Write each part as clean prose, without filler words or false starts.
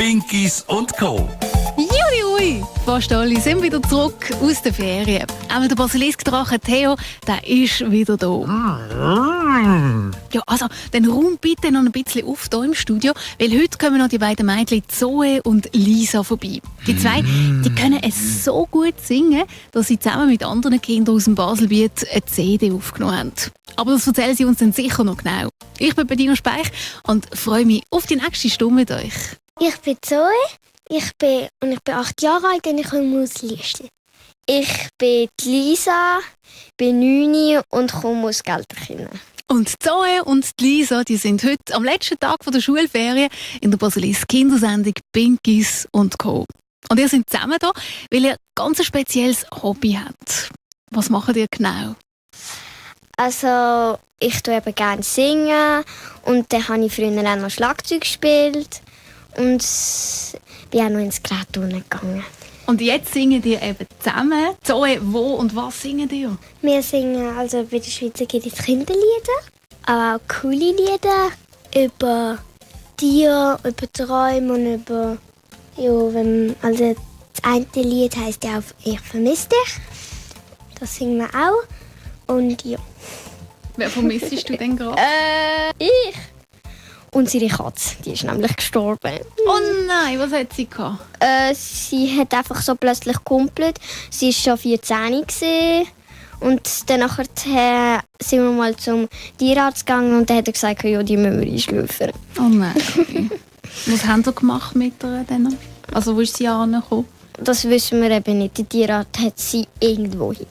Pinkies und Co. Juiui, fast alle sind wieder zurück aus den Ferien. Auch der Basilisk-Drache Theo, der ist wieder da. Ja, also, dann räum bitte noch ein bisschen auf hier im Studio, weil heute kommen noch die beiden Mädchen Zoe und Lisa vorbei. Die zwei, die können es so gut singen, dass sie zusammen mit anderen Kindern aus dem Baselbiet eine CD aufgenommen haben. Aber das erzählen sie uns dann sicher noch genau. Ich bin Bettina Speich und freue mich auf die nächste Stunde mit euch. Ich bin Zoe, ich bin 8 Jahre alt und ich komme aus Liestel. Ich bin Lisa, bin 9 und komme aus Gelterkinden. Und Zoe und Lisa, die sind heute am letzten Tag der Schulferien in der Basilisk-Kindersendung Pinkies und Co. Und ihr seid zusammen da, weil ihr ganz ein spezielles Hobby habt. Was macht ihr genau? Also, ich tue eben gerne singen und dann habe ich früher auch noch Schlagzeug gespielt und bin auch noch ins Gerät gegangen. Und jetzt singen ihr eben zusammen. Zoe, wo und was singen ihr? Wir singen also bei der Schweizer gibt es Kinderlieder, aber auch coole Lieder über Tiere, über Träume und über also das eine Lied heisst ja auch «Ich vermisse dich». Das singen wir auch und ja. Wer vermissest du denn gerade? Ich. Unsere Katze, die ist nämlich gestorben. Oh nein, was hat sie gehabt? Sie hat einfach so plötzlich gehumpelt. Sie war schon 14 gewesen. Und dann sind wir mal zum Tierarzt gegangen und dann hat er gesagt, ja, die müssen wir einschläfern. Oh nein. Okay. Was haben ihr gemacht mit ihr denn? Also wo ist sie angekommen? Das wissen wir eben nicht. Der Tierarzt hat sie irgendwo hin.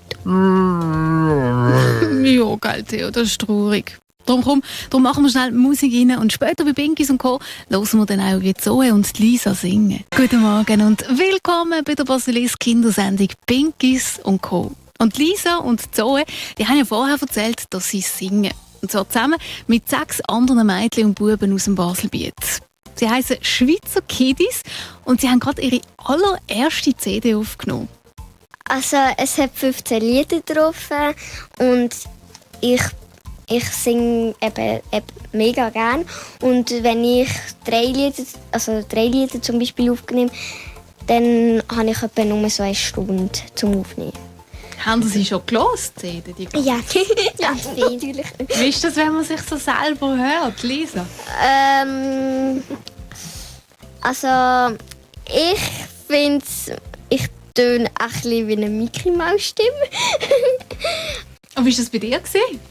Ja, gell, Theo, das ist traurig. Darum machen wir schnell Musik rein und später bei Pinkies und Co. hören wir dann auch wie Zoe und Lisa singen. Guten Morgen und willkommen bei der Basilisk-Kindersendung Pinkies und Co. Und Lisa und Zoe, die haben ja vorher erzählt, dass sie singen. Und zwar zusammen mit 6 anderen Mädchen und Buben aus dem Baselbiet. Sie heissen Schweizer Kiddies und sie haben gerade ihre allererste CD aufgenommen. Also es hat 15 Lieder drauf und ich singe eben mega gern. Und wenn ich 3 Lieder zum Beispiel aufnehme, dann habe ich etwa nur so 1 Stunde zum Aufnehmen. Haben Sie schon gehört, die Ja, ganz viel. Natürlich. Wie ist das, wenn man sich so selber hört, Lisa? Also ich finde ich töne ein bisschen wie eine Mickey-Maus-Stimme. Und wie war das bei dir,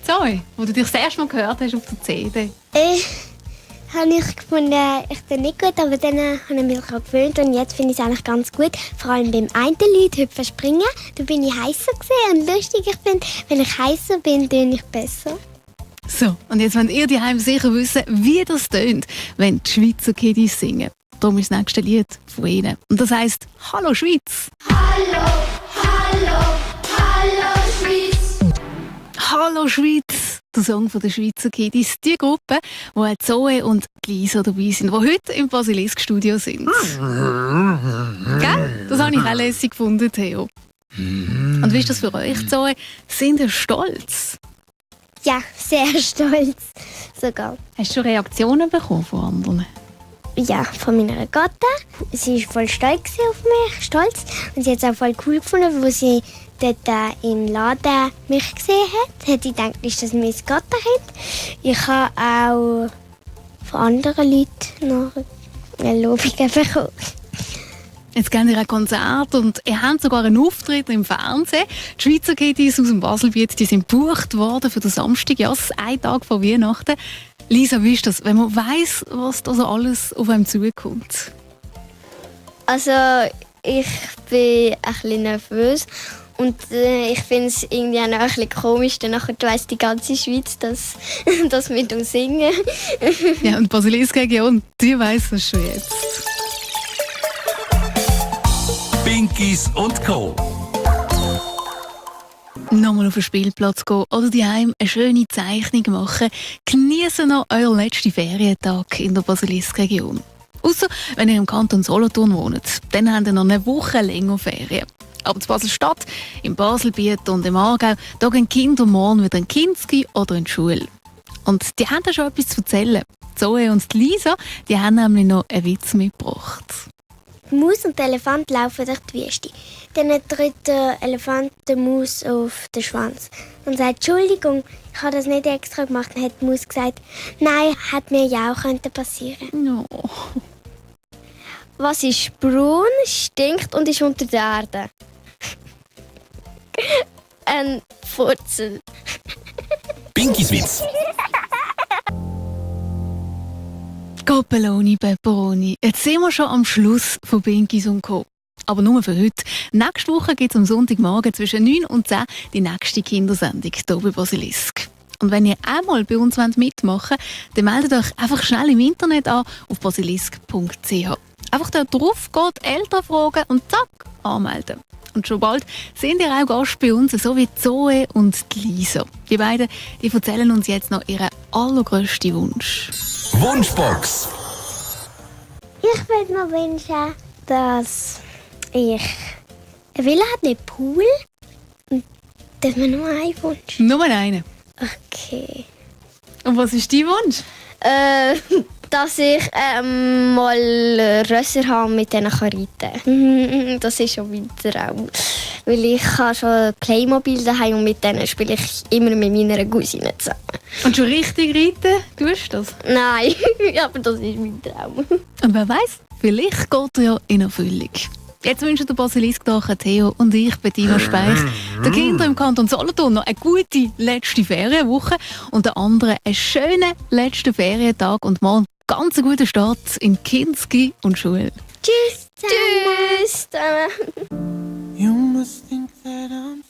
Zoe, wo du dich das erste Mal gehört hast auf der CD? Habe ich gefunden, ich tue nicht gut, aber dann habe ich mich auch gewöhnt und jetzt finde ich es eigentlich ganz gut. Vor allem beim einen Lied «Hüpfen, springen», da bin ich heißer gewesen und lustig. Ich finde, wenn ich heißer bin, töne ich besser. So, und jetzt wollt ihr daheim sicher wissen, wie das tönt, wenn die Schweizer Kiddies singen. Darum ist das nächste Lied von ihnen. Und das heisst «Hallo Schweiz». Hallo, hallo, hallo Schweiz. «Hallo Schweiz», der Song der Schweizer Kiddies. Die Gruppe, wo auch Zoe und Lisa dabei sind, die heute im Basilisk-Studio sind. Gell? Das habe ich auch lässig gefunden, Theo. Und wie ist das für euch, Zoe? Sind ihr stolz? Ja, sehr stolz sogar. Hast du schon Reaktionen bekommen von anderen? Ja, von meiner Gotte. Sie war voll stolz auf mich, stolz. Und sie hat es auch voll cool gefunden, wo sie dort im Laden mich gesehen hat. Hat sie gedacht, ist das mein Gotterkind? Ich habe auch von anderen Leuten noch eine Lobung bekommen. Jetzt gehen wir ein Konzert und ihr habt sogar einen Auftritt im Fernsehen. Die Schweizer Kiddies aus dem Baselbiet, die sind gebucht worden für den Samstag, ja, ein Tag vor Weihnachten. Lisa, wie ist das, wenn man weiss, was da so alles auf einem zukommt? Also, ich bin ein bisschen nervös und ich finde es irgendwie auch noch ein bisschen komisch, denn nachher weiss die ganze Schweiz, dass wir hier singen. Ja, und die Basilisk-Region, die weiss das schon jetzt. Pinkies und Co. Nochmal auf den Spielplatz gehen oder daheim eine schöne Zeichnung machen. Genießen noch euren letzten Ferientag in der Basilisk-Region. Ausser wenn ihr im Kanton Solothurn wohnt, dann habt ihr noch eine Woche länger Ferien. Aber in Basel-Stadt, im Baselbiet und im Aargau, da gehen Kinder morgen wieder in Kinski oder in die Schule. Und die haben da schon etwas zu erzählen. Zoe und die Lisa, die haben nämlich noch einen Witz mitgebracht. Die Maus und der Elefant laufen durch die Wüste. Dann tritt der Elefant der Maus auf den Schwanz und sagt: Entschuldigung, ich habe das nicht extra gemacht. Dann hat die Maus gesagt: Nein, hätte mir ja auch passieren können. Oh. Was ist braun, stinkt und ist unter der Erde? Ein Furzel. Pinkys Witz. Copelloni, Pepperoni. Jetzt sind wir schon am Schluss von Pinkies und Co. Aber nur für heute. Nächste Woche gibt es am Sonntagmorgen zwischen 9 und 10 die nächste Kindersendung hier bei Basilisk. Und wenn ihr einmal bei uns mitmachen wollt, dann meldet euch einfach schnell im Internet an auf basilisk.ch. Einfach da drauf geht, Eltern fragen und zack, anmelden. Und schon bald sind ihr auch Gast bei uns, so wie Zoe und die Lisa. Die beiden die erzählen uns jetzt noch ihren allergrössten Wunsch. Wunschbox. Ich würde mir wünschen, dass ich eine Villa habe, einen Pool. Und darf man nur einen Wunsch? Nur einen. Okay. Und was ist dein Wunsch? Dass ich mal Rösser habe, mit denen ich reiten kann. Das ist schon mein Traum. Weil ich habe schon Playmobil daheim und mit denen spiele ich immer mit meiner Cousine zusammen. Und schon richtig reiten? Tust du das? Nein, aber das ist mein Traum. Und wer weiß, vielleicht geht er ja in Erfüllung. Jetzt wünschen der Basilisk Theo und ich, Bettina Speich, den Kindern im Kanton Solothurn noch eine gute letzte Ferienwoche und den anderen einen schönen letzten Ferientag und morgen ganz einen guten Start in Kinski und Schule. Tschüss zusammen. Tschüss zusammen. You must think that I'm